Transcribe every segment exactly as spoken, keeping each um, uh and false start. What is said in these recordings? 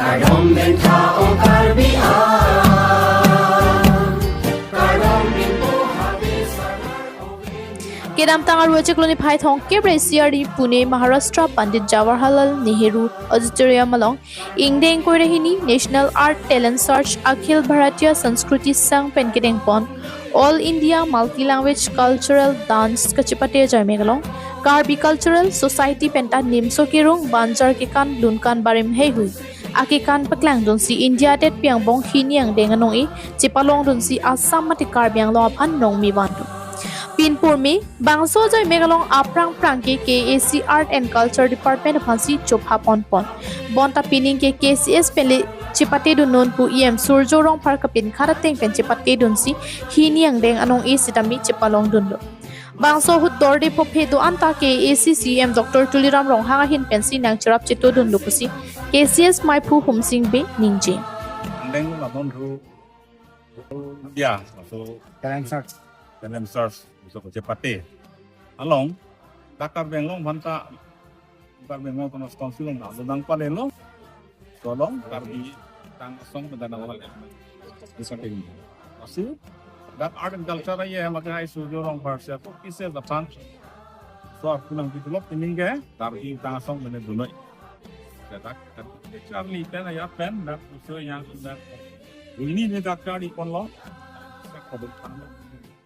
Kardom Bentha O Karbi Ang. Kardom Bentha O Karbi Ang. Kedamtang Arua chiklo niphai thomkep ra isi arni Pune, Maharashtra, Pandit Jawaharlal Nehru Auditorium along ingdeng ingkoi ra hini National Art Talent Search Akhil Bharatiya Sanskriti Sangh pen kedengpon All India Multi Language Cultural Dance kachepate ajaimek along Karbi Cultural Society penta nimso kerung banjar kekan lunkan barim heihui akekan paklangdunsi India adet pi angbong hini angdeng anong-e chepalongdunsi Assam mate Karbi Anglong aphan nongmi vandun. Pinpur me bangso ajaimek along aphrang phrang ke K A A C Art and Culture Department aphansi chopha ponpon. Bonta pining ke K C S pen le chepatedun non pu E M Surjo Rongphar kapinkhat ateng pen chepatedunsi hini angdeng anong-e sitame chepalongdunlo. Bangso ahut dorde phophe do-an ta K A A C C E M Doctor Tuliram Ronghang ahin pensi nangcherap chetodunlo pusi K C S maiphu Humsing Bey ningje. Angdeng lason thu dia, so Talent Search. Talent Search, so kachepate along dak Karbi Anglong aphanta, Karbi Anglong Autonomous Council along nangpalelo. So along Karbi Tang Asong pen nangpale. Bisa ting. Lasi dak Art and Culture aye maka hai Surjo Rongphar si ako kise dapan. So aku nang develop pining ke Karbi Tang Asong pen dunoi. Dak Charlie pen ya pen dak uso yang dak ini ni dak Charlie ponlo. Dak kodok tang.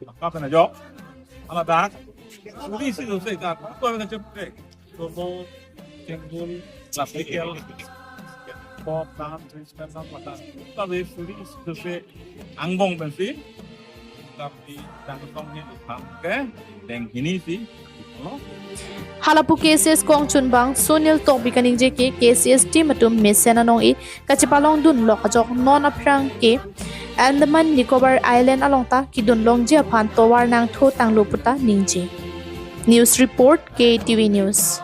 Maka pen ajo. Ala dak. Suri si dosi dak. Ko na chepte. Sobo, chenggul, classical, pop, dance, instrumental, mata. Tapi suri si dosi angbong pensi. Tapi Tang Asong ni tang ke deng hini si. Hala pu K C S kongchunbang Sunil Tokbi kaningje ke K C S team atum mesen anong-e kachepalongdun lok ajok non aphrang ke Andaman Nicobar Island along ta kedun longji aphan tovar nangtho tanglo puta ningje. News report, K T V News.